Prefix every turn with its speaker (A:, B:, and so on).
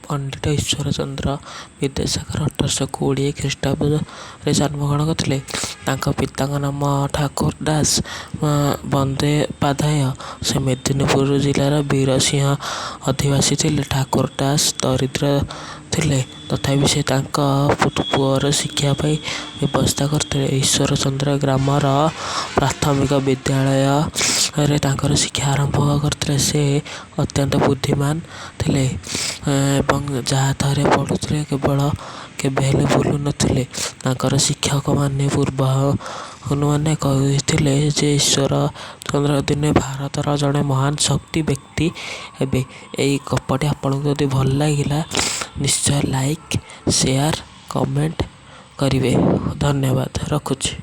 A: ପଣ୍ଡିତ ଈଶ୍ୱରଚନ୍ଦ୍ର ବିଦ୍ୟାସାଗର 1820 ଖ୍ରୀଷ୍ଟାବ୍ଦରେ ଜନ୍ମଗ୍ରହଣ କରିଥିଲେ। ତାଙ୍କ ପିତାଙ୍କ ନାମ ଠାକୁର ଦାସ ବନ୍ଦୋପାଧ୍ୟାୟ। ସେ ମେଦିନୀପୁର ଜିଲ୍ଲାର ବୀରସିଂହ ଅଧିବାସୀ ଥିଲେ। ଠାକୁର ଦାସ ଦରିଦ୍ର ଥିଲେ, ତଥାପି ସେ ତାଙ୍କ ପୁଅର ଶିକ୍ଷା ପାଇଁ ବ୍ୟବସ୍ଥା କରିଥିଲେ। ଈଶ୍ୱରଚନ୍ଦ୍ର ଗ୍ରାମର ପ୍ରାଥମିକ ବିଦ୍ୟାଳୟରେ ତାଙ୍କର ଶିକ୍ଷା ଆରମ୍ଭ କରିଥିଲେ। ସେ ଅତ୍ୟନ୍ତ ବୁଦ୍ଧିମାନ ଥିଲେ ଏବଂ ଯାହା ଥରେ ପଢ଼ୁଥିଲେ କେବଳ କେବେ ହେଲେ ଭୁଲୁ ନଥିଲେ। ତାଙ୍କର ଶିକ୍ଷକମାନେ ପୂର୍ବାନୁମାନ କହିଥିଲେ ଯେ ଈଶ୍ୱରଚନ୍ଦ୍ର ଦିନେ ଭାରତର ଜଣେ ମହାନ ଶକ୍ତି ବ୍ୟକ୍ତି ହେବେ। ଏଇ ଗପଟି ଆପଣଙ୍କୁ ଯଦି ଭଲ ଲାଗିଲା, ନିଶ୍ଚୟ ଲାଇକ୍, ସେୟାର, କମେଣ୍ଟ କରିବେ। ଧନ୍ୟବାଦ, ରଖୁଛି।